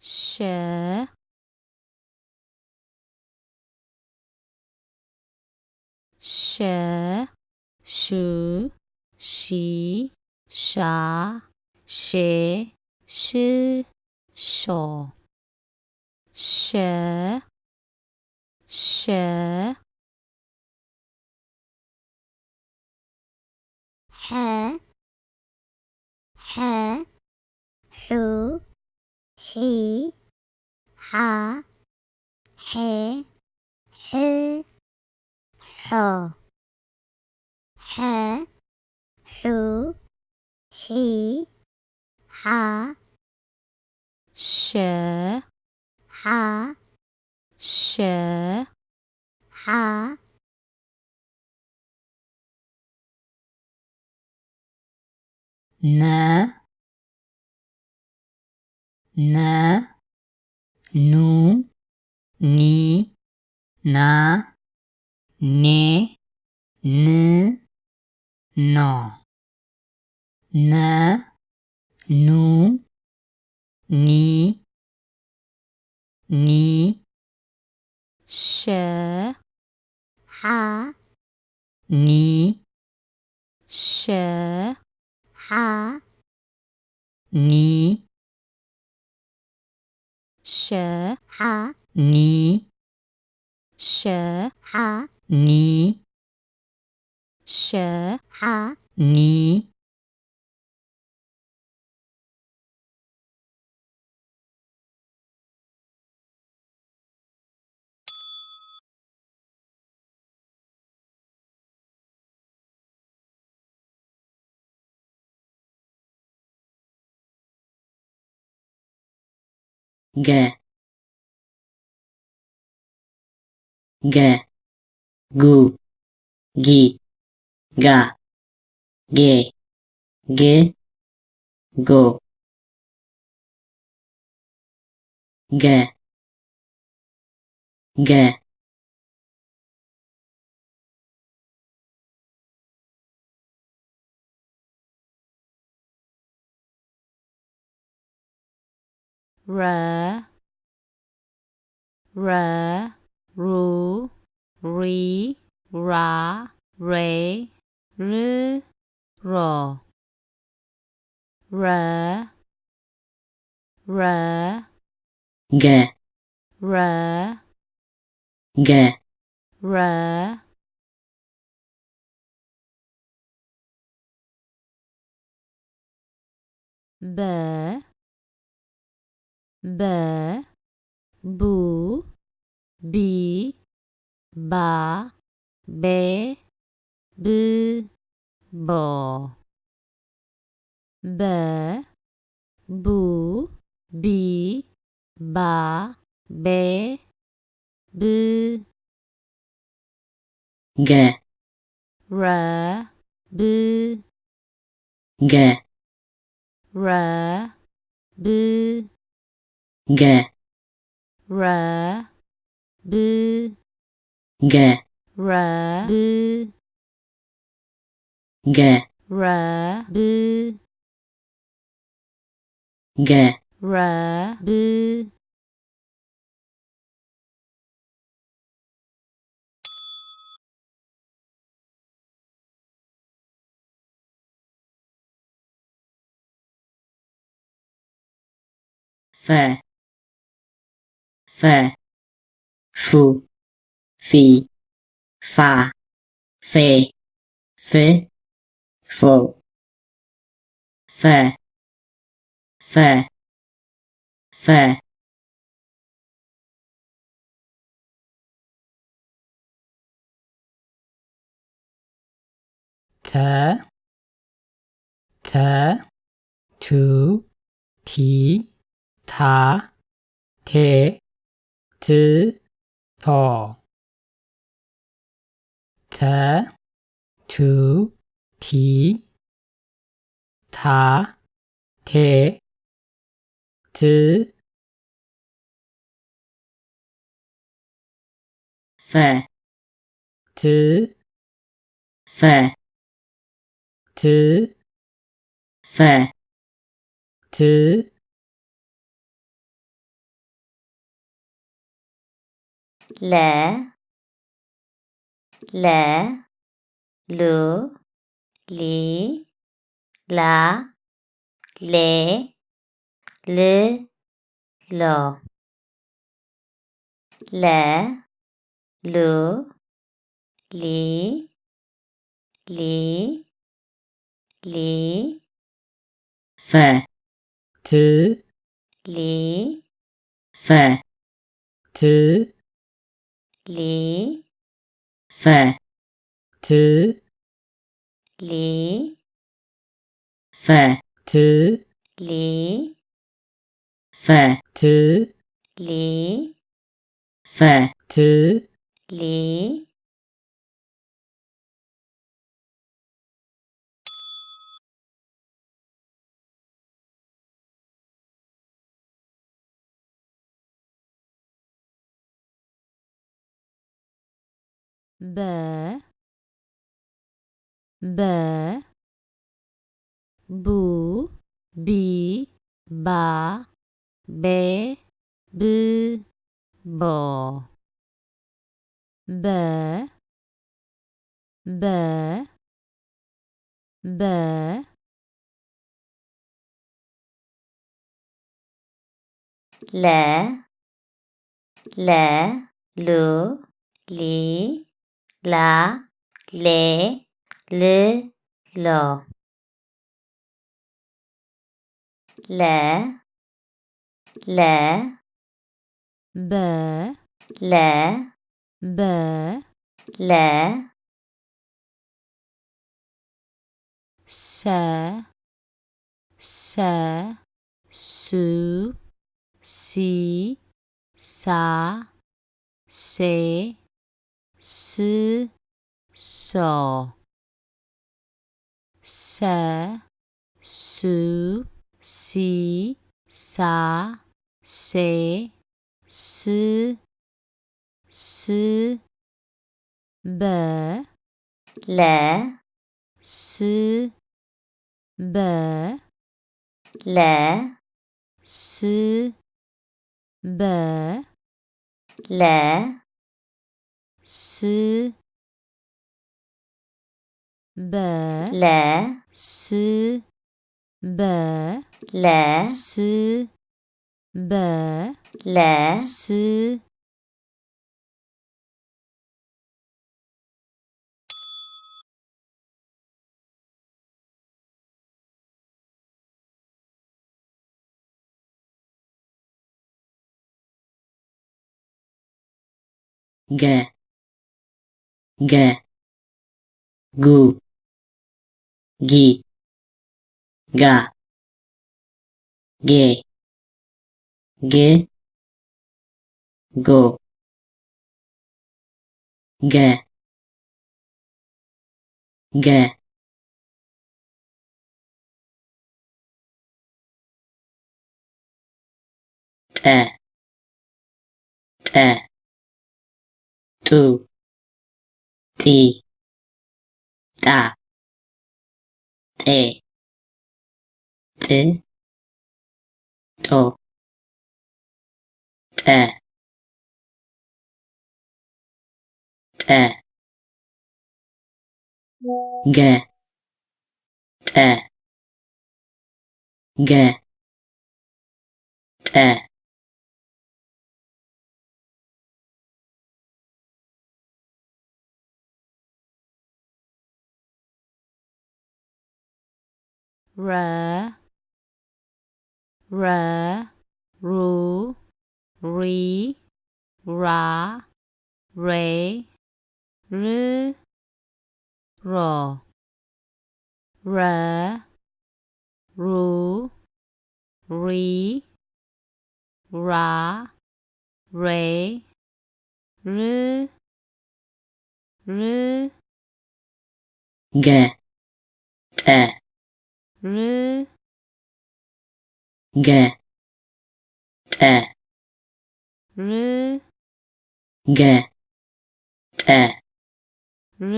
ሸ ሸ ሹ ሺ ሻ ሼ ሽ ሾ ሸ ሸ ሐ ሐ ሑ ሒ ሓ ሐ ሕ ሖ ሐ ሑ ሒ ሓ ሸ ሓ ሸ ሓ ነ ነ ኑ ኒ ና ኔ ን ኖ ነ ኑ ኒ ኒ ሸ ሓ ኒ ሸ ሓ ኒ ሸ ሓ ኒ ሸ ሓ ኒ ሸ ሓ ኒ ገ ገ ጉ ጊ ጋ ጌ ግ ጎ ገ ገ ረ ረ ሩ ሪ ራ ሬ ር ሮ ረ ረ ገ ረ ገ ረ በ በ ቡ ቢ ባ ቤ ብ ቦ በ ቡ ቢ ባ ቤ ብ ገ ረ ብ ገ ረ ብ ገ ረ ብ ገ ረ ብ ገ ረ ብ ገ ረ ብ ፈ ፈ ፉ ፊ ፋ ፌ ፍ ፎ ፈ ፈ ፈ ተ ተ ቱ ቲ ታ ቴ ት ቶ ተ ቱ ቲ ታ ቴ ት ፈ ት ፈ ት ፈ ት ለ ለ ሉ ሊ ላ ሌ ል ሎ ለ ሉ ሊ ሊ ሊ ፈ ት ሊ ፈ ት ሊ ፈ ት ሊ ፈ ት ሊ ፈ ት ሊ ፈ ት ሊ በ በ ቡ ቢ ባ ቤ ብ ቦ በ በ በ ለ ለ ሉ ሊ ላ ሌ ል ሎ ለ ለ በ ለ በ ለ ሰ ሰ ሱ ሲ ሳ ሴ ስ ሶ ሰ ሱ ሲ ሳ ሴ ስ ስ በ ለ ስ በ ለ ስ በ ለ ስ በ ለ ስ በ ለ ስ በ ለ ስ ገ ገ ጉ ጊ ጋ ጌ ግ ጎ ገ ገ ጠ ጠ ጡ ጢ ጣ ጤ ጥ ጦ ጠ ጠ ገ ጠ ገ ጠ ረ ረ ሩ ሪ ራ ሬ ር ሮ ረ ሩ ሪ ራ ሬ ር ር ገ ጠ ር ገ ጠ ር ገ ጠ ር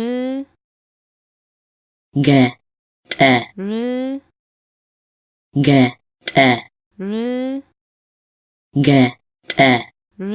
ገ ጠ ር ገ ጠ ር ገ ጠ ር